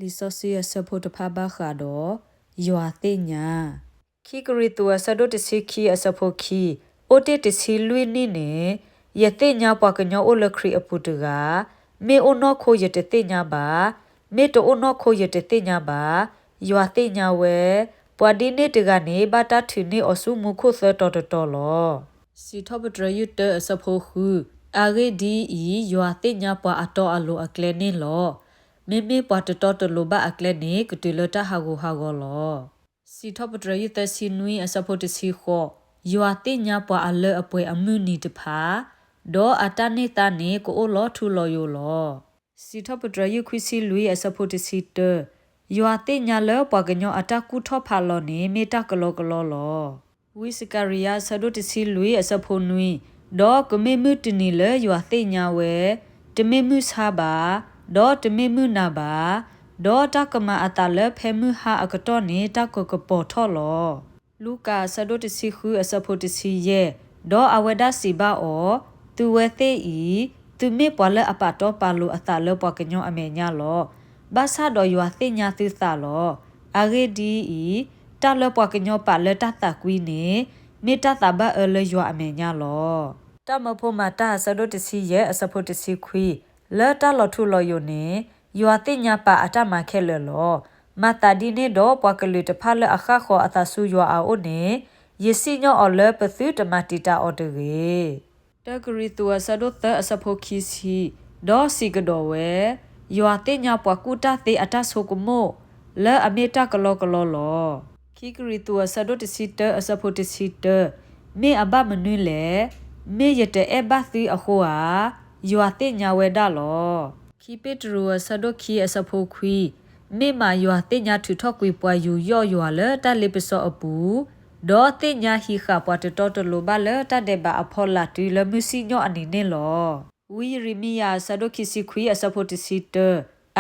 လံာ်စီဆှံအဆၢဖိတဖၣ်ဘၣ်ဃးဒီး ယွၤသ့ၣ်ညါ. ခံကရံၣ်သူးအဆၢဒိၣ်တဆံခံအဆၢဖိခံ, အိၣ်တ့ၢ်တဆံလွံၢ်နံၣ်န့ၣ်, ယသ့ၣ်ညါပှၤကညီအိၣ်လၢခရံာ်အပူၤတဂၤ, မ့ၢ်အိၣ်နီၢ်ခိယတသ့ၣ်ညါဘၣ်, မ့ၢ်တအိၣ်နီၢ်ခိယတသ့ၣ်ညါဘၣ်, ယွၤသ့ၣ်ညါဝဲ, ပှၤဒ်န့ၣ်တဂၤန့ၣ် ဘၣ်တၢ်ထုးန့ၢ်အီၤဆူမူခိၣ်သၢတီၤတတီၤလီၤ. စံးထီၣ်ပတြၢၤယုၢ်တၢအဆၢဖိဃု, အဂ့ၢ်ဒ်အံၤ, ယွၤသ့ၣ်ညါပှၤအတီအလိၤအကျဲန့ၣ်လီၤ. မ့မ့ၢ်ပှၤတတီတလိၤဘၣ်အကျဲန့ၣ် ကတုၤလၢတၢ်ဟးဂူာ်ဟးဂီၤလီၤ. စံးထီၣ်ပတြၢၤယုၢ်သၢဆံနွံအဆၢဖိတဆံဃိး, ယွၤသ့ၣ်ညါပှၤအလၢအပှဲၤအမုၢ်နံၤတဖၣ်, ဒီးအတၢ်န့ၢ်သါန့ၣ် ကအိၣ်လီၤထူလီၤယိာ်လီၤ. စံးထီၣ်ပတြၢၤယုၢ်ခွံဆံလွံၢ်အဆၢဖိတဆံတၢ, ယွၤသ့ၣ်ညါလၢပှၤကညီအတၢ်ကူၣ်ထီၣ်ဖးလီၤန့ၣ် မ့ၢ်တၢ်ကလီကလီလီၤ. ဝံစကၤရယၤအဆၢဒိၣ်တဆံလွံၢ်အဆၢဖိနွံ, ဒီးကမ့ၢ်မုၢ်တနံၤလၢယွၤသ့ၣ်ညါဝဲ, တမ့ၢ်မုၢ်ဆါဘၣ်, ဒီးတမ့ၢ်မုၢ်နၤဘၣ်, ဒီးတၢ်ကမၤအသးလၢဖဲမုၢ်ဟါအကတီၢ်န့ၣ် တၢ်ကကပီၤထီၣ်လီၤ. လူၤကၣ်အဆၢဒိၣ်တဆံဃုအဆၢဖိတဆံယဲၢ်, ဒီးအဝဲဒၣ်စံးဘၣ်အီၤ, သုဝဲသ့ၣ်အံၤ, သုမ့ၢ်ပှၤလၢအပာ်တီပာ်လိၤအသးလၢပှၤကညီအမဲာ်ညါလီၤ. ဘၣ်ဆၣ်ဒီးယွၤသ့ၣ်ညါသုသးလီၤ. အဂ့ၢ်ဒ်အံၤ, တၢ်လၢပှၤကညီပာ်လၢတၢ်သးကွံန့ၣ်, မ့ၢ်တၢ်သးဘၣ်အၢလၢယွၤအမဲာ်ညါလီၤ. တၢ်မၢဖိမၤတၢ်အဆၢဒိၣ်တဆံယဲၢ်အဆၢဖိတဆံခွံ, လၢတၢ်လီၤထူလီၤယိာ်န့ၣ်, ယွၤသ့ၣ်ညါပာ်အတၢ်မၤခဲလၢာ်လီၤ. မၤသးဒ်န့ၣ်ဒီးပှၤကလုာ်တဖၣ်လၢအဃၣ်ဃီၤအသးဆူယွၤအအိၣ်န့ၣ်, ယစံၣ်ညီၣ်အီၤလၢပသုတမၤတံာ်တာ်အီၤတဂ့ၤ. တၢကရံၣ်သူးအဆၢဒိၣ်သၢအဆၢဖိခံဆံ, ဒီးစံးကဒီးဝဲ, ယွၤသ့ၣ်ညါပှၤကူၣ်တၢ်သ့အတၢ်ဆိကမိၣ်, လၢအမ့ၢ်တၢ်ကလီကလီလီၤ. ခံကရံၣ်သူးအဆၢဒိၣ်တဆံတၢအဆၢဖိတဆံတၢ, မ့ၢ်အဘၣ်မနုၤလဲၣ်. မ့ၢ်ယတအဲၣ်ဘၣ်သုအဃိဧါ. ယွၤသ့ၣ်ညါဝဲဒၣ်လီၤ. ခံပ့းတရူးအဆၢဒိၣ်ခံအဆၢဖိခွံ, မ့ၢ်မးယွၤသ့ၣ်ညါထုးထီၣ်ကွံာ်ပှၤယူးယီၣ်ယွၤလၢတၢ်လ့ပစီအပူၤ, ဒီးသ့ၣ်ညါဟံးဃာ်ပှၤတတီတလိၤဘၣ်လၢတၢ်ဒဲးဘးအဖီလာ်တုၤလၢမုၢ်စံၣ်ညီၣ်အနံၤန့ၣ်လီၤ. ဝံယံးရမံယၤအဆၢဒိၣ်ခံဆံခွံအဆၢဖိတဆံတၢ,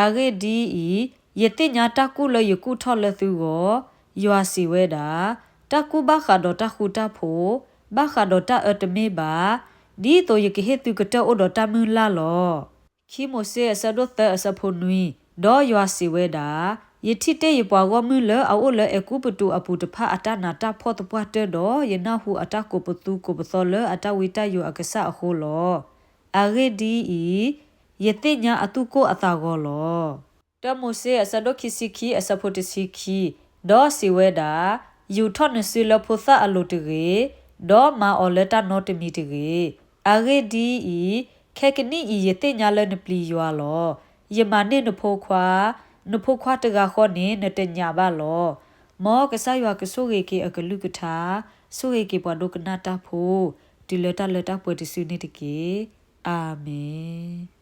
အဂ့ၢ်ဒ်အံၤ, ယသ့ၣ်ညါတၢ်ကူၣ်လၢယကူၣ်ထီၣ်လၢသုဂီၢ်, ယွၤစံးဝဲဒၣ်, တၢ်ကူၣ်ဘၣ်ဃးဒီးတၢ်ဃူတၢ်ဖိး, ဘၣ်ဃးဒီးတၢ်အၢတမ့ၢ်ဘၣ်, ဒ်သိးယကဟ့ၣ်သုကတၢၢ်အိၣ်ဒီးတၢ်မုၢ်လၢ်လီၤ. ခံမိၤၡ့အဆၢဒိၣ်သၢအဆၢဖိနွံ, ဒီးယွၤစံးဝဲဒၣ်, ယထံၣ်တ့ၢ်ယပှၤဂီၢ်မုၢ်လၢအအိၣ်လၢအဲၤကူပတူးအပူၤတဖၣ်အတၢ်နးတၢ်ဖှီၣ်သပှၢ်တၢၢ်ဒီး ယနၢ်ဟူအတၢ်ကိးပသူကိးပသီလၢအတၢ်ဝံတၢ်ယိးအကစၢ်အဃိလီၤ. အဂ့ၢ်ဒ်အံၤ, ယသ့ၣ်ညါအသူၣ်ကိၢ်အသးဂီၤလီၤ. တၢမိၤၡ့အဆၢဒိၣ်ခံဆံခံအဆၢဖိတဆံခံ, ဒီးစံးဝဲဒၣ်, ယူာ်ထီၣ်နစုလၢဖိသၣ်အလိၤတဂ့ၤ, ဒီးမၤအီၤလၢတၢ်နီတမံၤတဂ့ၤ. အဂ့ၢ်ဒ်အံၤ, ခဲကနံၣ်အံၤယသ့ၣ်ညါလၢနပျံၤယွၤလီၤ. ယမၤန့ၢ်နဖိခွါ, နဖိခွါတဂၤဃီန့ၣ် နတညးဘၣ်လီၤ. မ်ကစၢ်ယွၤကဆိၣ်ဂ့ၤက့ၤအကလုၢ်ကထါ, ဆိၣ်ဂ့ၤက့ၤပှၤဒိကနၣ်တၢ်ဖိ, တုၤလၢတၢ်လၢတၢ်ပှဲၤတစုန့ၣ်တက့ၢ်. အၤမ့ၣ်.